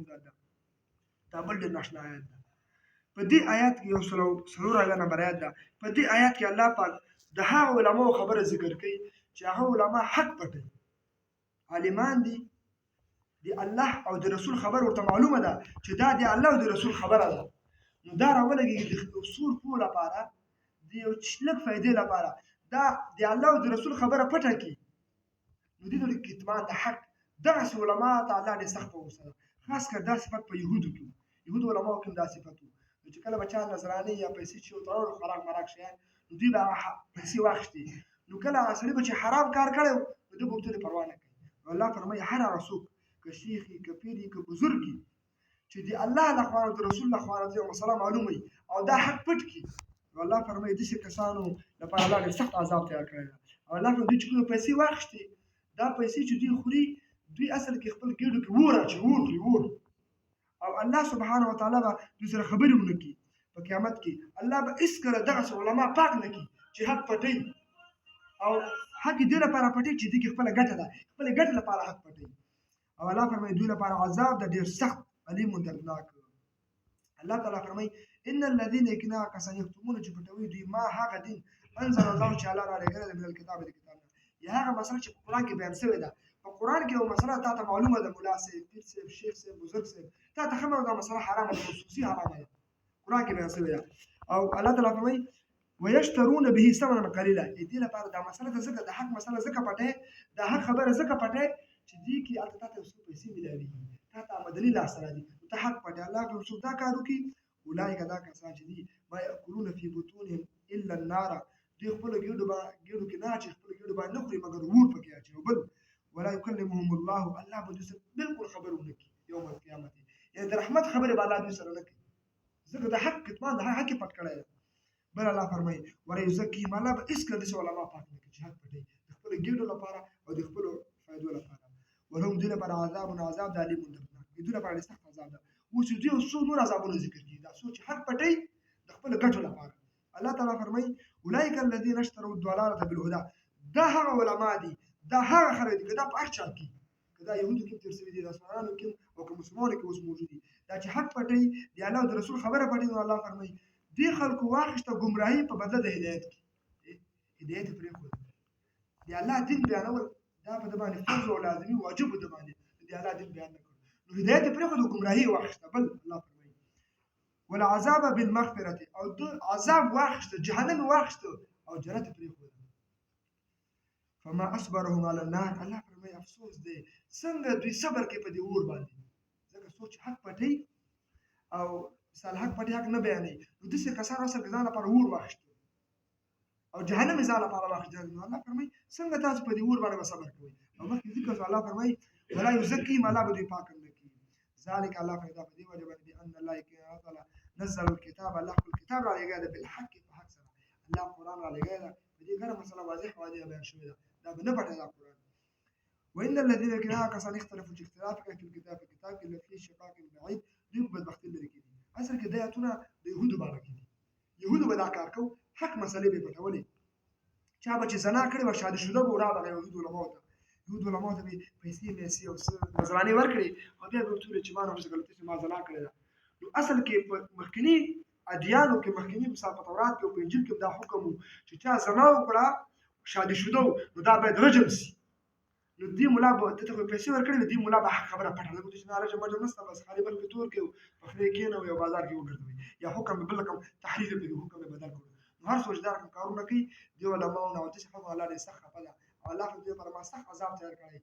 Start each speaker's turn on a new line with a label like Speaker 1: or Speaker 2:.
Speaker 1: ده. دا بل ډېر ناشنا آیت ده. په دې آیات کې 174 نمبر آیات ده. په دې آیات کې الله پاک د هغه علماو خبره ذکر کوي چې هغه علما حق پټوي، عالمان دي، د الله او د رسول خبر ورته معلومه ده چې دا د الله او د رسول خبره ده. نو دا راولګي د اصول پوه لپاره، د یو لږ فایدې لپاره دا د الله او د رسول خبره پټه کړي. نو دې ته کتمان د حق دغسې علما ته الله ډېر سخت په غوسه ده. خاص کر دا صفت په یهودو کې، یهودو علماو کې هم دا صفت و. نو چې کله به چا نذرانې یا پیسې چې ورته راوړل، خوراک مراک شیان، نو دوی به هغه پیسې واخیستې. نو کله هغه سړي به چې حرام کار کړی و، نو ده به ورته پروا نه کوي. نو الله فرمایي هر هغه څوک که شیخ وي، که پیر وي، که بزرګ وي، چې د الله له خوا او د رسول له خوا راځي او مسله معلومه وي او دا حق پټ کړي، نو الله فرمایي داسې کسانو لپاره الله ډېر سخت عذاب تیار کړی دی. او الله فرمایي دوی چې کومې پیسې واخیستې، دا پیسې چې دوی خوري، دوی اصل کې خپل ګېډو کې اور اچوي، اور خوري، اور. او الله سبحانه وتعالی به دوی سره خبرې ونه کړي په قیامت کې. الله به هېڅکله دغسې علما پاک نه کړي چې حق پټوي، او حق یې دې لپاره پټوي چې دوی کې خپله ګټه ده، خپلې ګټې لپاره حق پټوي. او الله فرمایي دوی لپاره عذاب ده ډېر سخت، الیم او دردناک. الله تعالی فرمایي ان الذين یقینا کسان یکتمون چې پټوي دوی ما هغه دین انزل الله چې الله را لېږلی دی من الکتاب د کتاب نه، یا هغه مسله چې په قرآن کې بیان شوې ده. په قرآن کې یو مسله تا ته معلومه ده، ملا صاحب، پیر صاحب، شیخ صاحب، بزرګ صاحب، تا ته ښه معلومه ده مسله حرامه ده، خصوصي حرامه ده، قرآن کې بیان شوې ده. او الله تعالی فرمایي ويشترون به ثمنا قليلا، دې لپاره دا مسله ته ځکه د حق مسله ځکه پټه، د حق خبره ځکه پټه چې دې کې هلته تا ته یو څو پیسې میلاویږي، تا ته آمدني لاسته راځي، ته حق پټه. الله که څوک دا کار وکړي، اولئک دا کسان چې دي ما یاکلون فی بطونهم الا النار، دوی خپلو ګېډو کې نه اچوي، خپلو ګېډو باندې نه خوري مګر اور پکې اچوي. او بل ولا یکلمهم الله، الله به دوی سره بالکل خبرې ونه کړي یوم القیامت، یعنې د رحمت خبرې به الله دوی سره نه کوي، ځکه د حق کتمان د حق یې پټ کړی دی. بل الله فرمایي ولا یزکیهم، الله به هېڅکله داسې علما پاک نه کړي چې حق پټوي د خپلو ګېډو لپاره او د خپلو فایدو لپاره. ولهم دوی لپاره عذاب عذاب د الیم دردناک، دوی لپاره ډېر سخت عذاب ده. اوس چې دوی یو څو نور عذابونه ذکر کړي، دا څوک چې حق پټوي د خپلو ګټو لپاره. الله تعالی فرمایي اولئک الذین اشتروا الضلالة بالهدی، دا هغه علما دي، دا هغه خلک دي، که دا په هر چا کې، که دا یهودو کې هم تېر شوي دي، د اسمانانو کې او که مسلمانانو کې اوس موجود دي، دا چې حق پټوي، د الله او د رسول خبره پټوي. نو الله فرمایي دې خلکو واخیسته ګمراهي په بدله د هدایت کې، هدایت یې پرېښود. د الله دین بیانول دا په ده باندې فرض او لازمي واجب ده باندې، د الله دین بیان نه کړ، نو هدایت یې پرېښود او ګمراهي یې واخیسته. بل الله فرمایي والعذاب بالمغفرة، او د عذاب واخیسته، جهنم یې واخیسته او جنت یې پرېښود. فما اصبرهم علی النار، الله فرمایي افسوس دی څنګه دوی صبر کوي په دې اور باندې، ځکه څوک چې حق پټوي او مثال حق پټي حق نه بیانوي، نو داسې کسانو اصل کې ځان لپاره اور واخیست او جهنم یې ځان لپاره واخیست. نو الله فرمایي څنګه تاسو په دې اور باندې به صبر کوئ. او مخکې ذکر شو الله فرمایي ولا یزکیهم، الله به دوی پاک هم نه کړي. ذلک الله فرمایي دا په دې وجه باندې بأن الله تعالی نزل الکتاب، الله خپل کتاب را لېږلی دی بالحق، په حق سره الله قرآن را لېږلی دی. په دې ګڼه مسله واضح واضح بیان شوې ده، دا به نه پټه دا قرآن. وإن الذين كنا کسان اختلفوا چې اختلاف کوي په کتاب، په کتاب کې لفي شقاق بعید، دوی په بدبختۍ لرې کې دي. اصل کې دا آیتونه د یهودو باره کې دي، یهودو به دا کار کو، حق مسلې به پټولې. چا به چې زنا کړې وه شادي شده به راغله یهودو علماو ته، یهودو علماو ته به پیسې میسې او څه نذرانې ورکړې او بیا به ورته وویل چې ما نه څه غلطي شوې، ما زنا کړې ده. نو اصل کې په مخکني ادیانو کې، مخکني مثال په تورات کې او په انجیل کې دا حکم و چې چا زنا وکړه شادي شده و، نو دا باید رجم سي. نو دې ملا به ده ته خو پیسې ورکړې وې، دې ملا به حق خبره پټه لګو چې نه رجم مجم نشته، بس خالي مخ پې تور کړي او په خولې کښېنوي او بازار کې وګرځوي، یا حکم به بل رقم تحریف یې پکې حکم یې بدل کړو. نو هر څوک چې دا رقم کارونه کوي دې علماو نه او داسې خلکو الله ډېر سخت خفه ده او الله خو دې لپاره ما سخت عذاب تیار کړی.